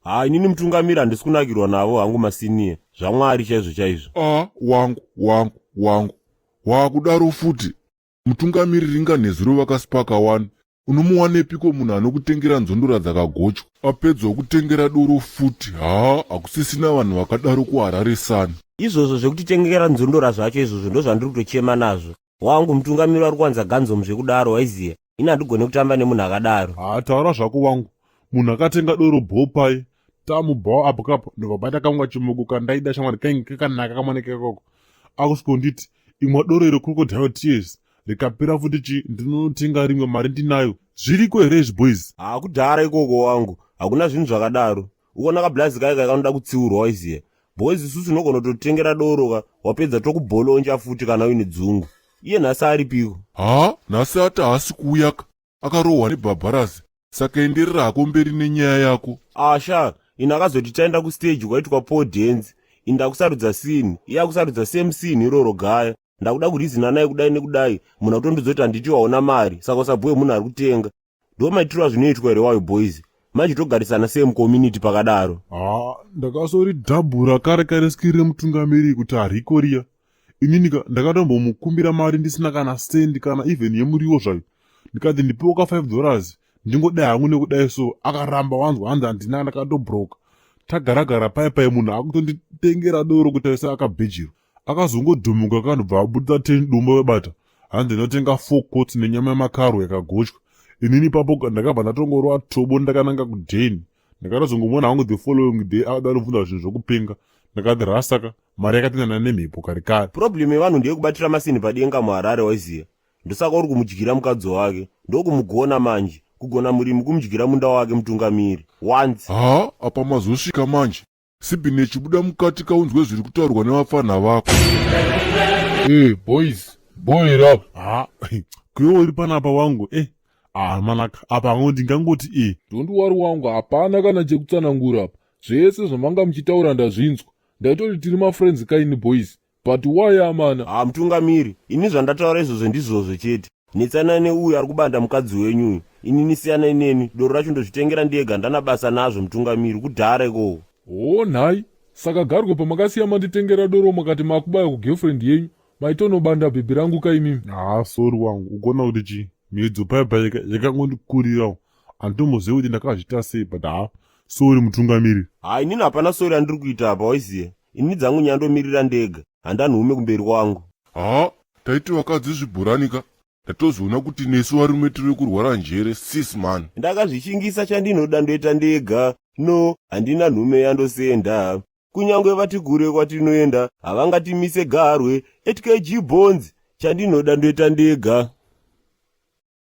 Ha, inini mutungamiri handisi kunakirwa navo hangu masiniya, zvaMwari chaizvo chaizvo. A, wangu, wangu, wangu, waakudaro futi. Mutungamiri ringa nhezuro vakaspaka wani. Unomuwanepiko munhu anokutengera nzondora dzakagochwa? Apedza okutengera doro futi. Haa, hakusisina vanhu vakadaro kuHarare sani. Izvozvo zvekutitengera nzondora zvacho izvozvo ndozvandiri kutochema nazvo. Wangu mutungamiri vari kuwanza ganzomu zvekudaro waiziya. Ini handigone kutamba nemunhu akadaro. Haa, taura zvako wangu. Munhu akatenga doro bhopai tamubhawa apo kapo ndobva paita kamwe kachimuko kandaida shamwari kainge kakanaka kamwana kekoko akusvikonditi imwa doro iro crocodile tears rikapera futi chi ndinotenga rimwe mari ndinayo. Zviriko here izvi boys? Haa, kudhara ikoko wangu, hakuna zvinhu zvakadaro. Ukaona kablazi kaye kai kanoda kutsiurwa waiziya. Boys isusu unogona kutotengera doro ka, wapedza tokubolonja futi kana uine dzungu. Iye nhasi aripiko? Haa, nhasi ati haasi kuuya ka, akarohwa nebhabharazi, saka enderera hako mberi nenyaya yako. Asha, ini akazoti taenda kustage kwaitwa pole dance, ini ndakusarudza scene, iye akusarudza same scene iroro gaya. Ndakuda kurizina naye kudai nekudai, munhu akutondiudza kuti handiti waona mari, saka usabhuye munhu ari kutenga. Ndo maitiro azvinoitwa here wayo boys? Manje togarisana sei mucommunity pakadaro? Haa, ndakasoridhabhura kare kare skiri remutungamiri kuti hariko riya. Inini ka ndakatombomukumbira mari ndisina kana sendi kana even yemuriwo zvayo. Ndikati ndipewo ka $5 ndingodai hangu nekudai so, akaramba wanzwa hanzi handina, ndakatobroka. Tagara-gara pai pai munhu akutonditengera doro kuti aise akabhejirwa. Akazongodhumuka kandobva abudisa 10 dombo vebata. Hanzi ndinotenga 4 coats nenyama yemakarwe yakagochwa. Inini ipapo ndakabva ndatongorova tobo ndakananga kudheni. Ndakatozongomuona hangu the following day akada kunobvunza zvinhu zvokupenga. Ndakati rasaka, mari yakatendana nemhepo kare kare. Problem yevanhu ndeyekubatira masini padenga muHarare waiziya. Ndosaka uri kumudyira mukadzi wake. Ndokumugona manje. Kugona murimi kumudyira munda wake mutungamiri. Once. Haa, apa mazosvika manje. Sibhinechi buda mukati kaunzwe zviri kutaurwa nevapfanha vako. Hey boys, boy it up. Ha, kuyo uri panapa wangu eh. Ah manaka, apa hangu ndingangoti eh. Don't worry wangu, hapana kana chekutsanangura apa. Zvese zvamanga muchitaura ndazvinzwa. Ndaitoti tiri mafriends kaini boys. But why amana? Ha mutungamiri, ini zvandataura izvozvo ndizvozvo chete. Netsanai neuyu ari kubanda mukadzi wenyu uyu. Inini siyanai neni, doro racho ndozvitengera ndega, handana basa nazvo mutungamiri, kudhara ikoko. Hoo nhai, saka garwe pamakasiya manditengera doro makati makubaya kugirlfriend yenyu, maitonobanda bhebhi rangu ka imimi? Haa sorry wangu, ukuona kuti chii? Miedzo paya paya yakangondikurirawo. Handitombozivi kuti ndakazviita sei but haa sorry mutungamiri. Haa inini hapana sorry yandiri kuita apa waiziya. Ini dzangu nyaya ndomirira ndega, handanhume kumberi kwangu. Haa taiti vakadzi zvibhorani ka, ndatozoona kuti nesu varume tiri kurwara njere sis man. Ndakazvishingisa chandinoda ndoita ndega, no handina nhume yandosenda. Kunyangwe vati kure kwatinoenda havangatimise garwe, at kg bonds, chandinoda ndoita ndega.